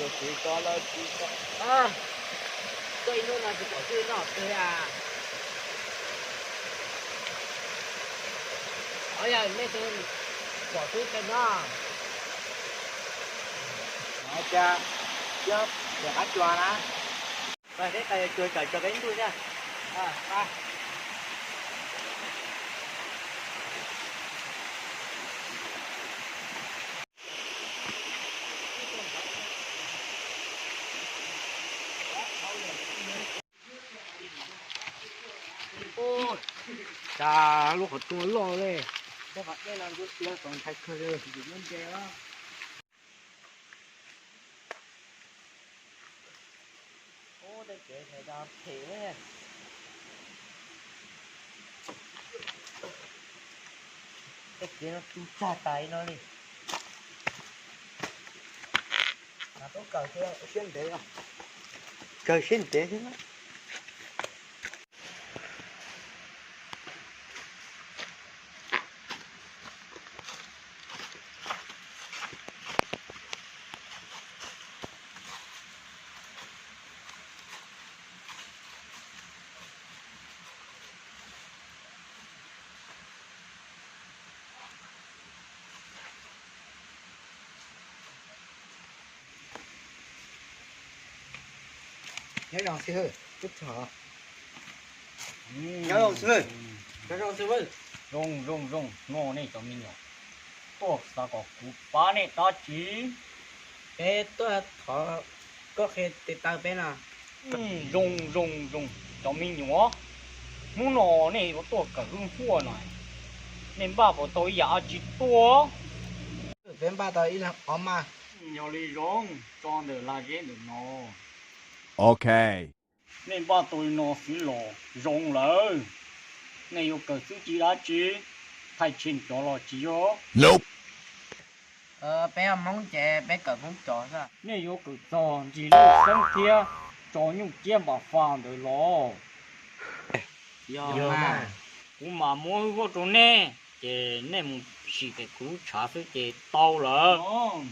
Tsis tso lawm, tsis tso. Koj ib hnub no tsis pom twb noj twg a? Ov, yog nej twb pom twb kawg no. Ov, cas, yog, yog qab tsuas na. Peb qab tsuas kawm tso peb ntuj thiab. Ua cas lub qhov rooj loj li, tej qhov dej no ntsuab xiab txaus ntshai kawg li, yus muab nce os. Ub, tej kev phem tas phem li. Tej kev no tu tsag tas li no li. Mas tau kawm siab ntev, kawm siab ntev thiab. Nyob zoo xib hwb, tub rog. Nyob zoo xib hwb. Nyob zoo xib hwb. Zoo zoo zoo, no nej cov me nyuam tuaj xav kom kuv pab nej dab tsi? Peb tuaj thov koj qhia tes taw peb no. Zoo zoo zoo, cov me nyuam, hnub no nej yuav tuaj kawm hwj huaj no, nej npaj puas tau ib yam dab tsi tuaj? Peb npaj tau ib leeg ob maj. Yog li zoo, tso ntawm lag zeb ntawm no. Ok. Nej npaj tau li no xwb los zoo lawm. Nej yuav kawm txuj ci dab tsi? Thaij tshem cov los tsis yog? Peb yog Hmoob ces peb kawm Hmoob cov xwb. Nej yuav kawm txog ntsis lwj xeeb thiab tso nyuj ciab npam fas ntawd los? Yog mas. Kuv mam muab hwj huaj rau nej, ces nej mus sim pem kuv lub tshav xwb ces tau lawm.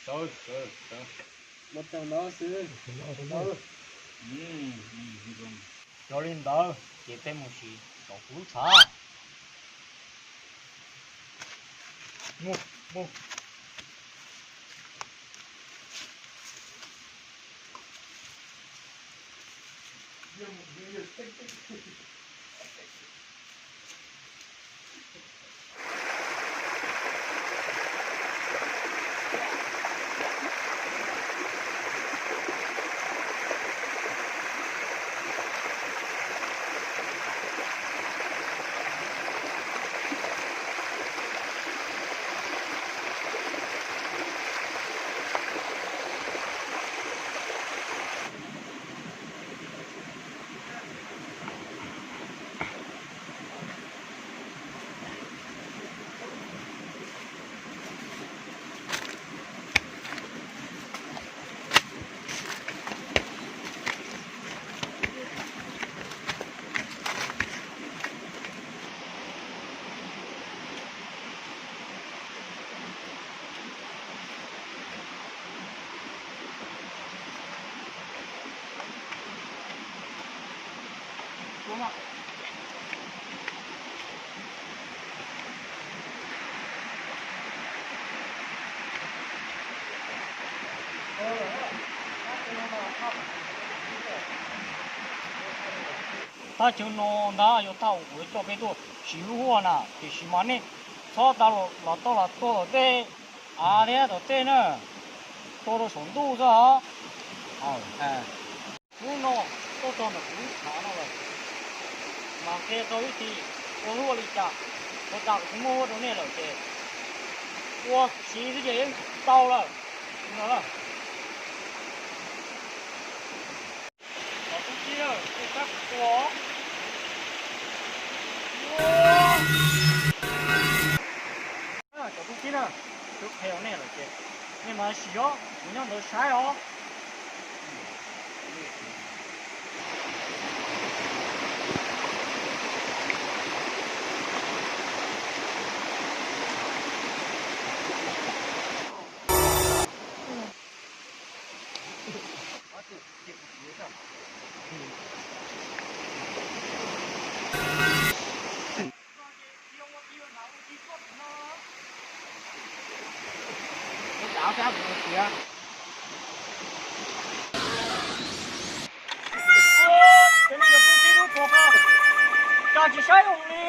Sawv, sawv, sawv. Ua tau no xwb. Yog li ntawd ces peb mus sim tom kuv lub tshav. Mus, mus. Thaj chaw no ntag yog thaj uas kuv coj peb tuaj sim hwj huaj na, tiam sis mas nej txhob tas los tau los tuag tom tej av thiab tom tej na, tuag rau saum ntuj xwb os. Hnub no tuaj txog ntawm kuv lub tshav no lawm, mas qhia tau ib txhij ua hwj huaj li cas, ua cas kuv muab hwj huaj rau nej lawm ces ua siv xwb ces yeej tau lawm. Cov tub txib, nej saib kuv tua. Cov tub txib na, kuv qhia rau nej lawm ces Nej mas sim os, kuv nyob ntawd saib os. Cov niag cov tub txib lub tuag ko, cas tsis saib zoo li.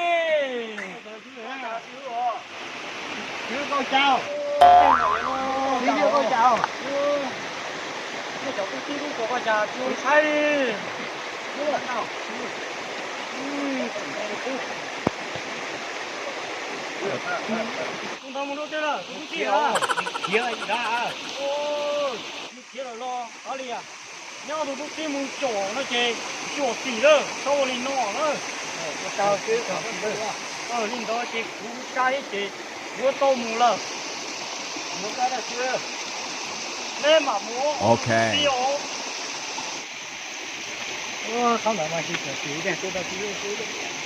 Tsis koj cas, tsis koj cas. Niag cov tub txib lub tuag ko cas tsis saib li. Tus ntawd mus rau twg lawm, tus tub txib lawm? Khiav lawm los kav liam. Nyob tus tub txib mus caum no ces xyuam xim lawm, txhob ua li no na. Li ntawd ces kuv tsa ib ces yuav tau mus lawm. Neb mam mus, tus tub txib os. Qhov ntawd mas tsis xyuam xim, tub txib lub xwb.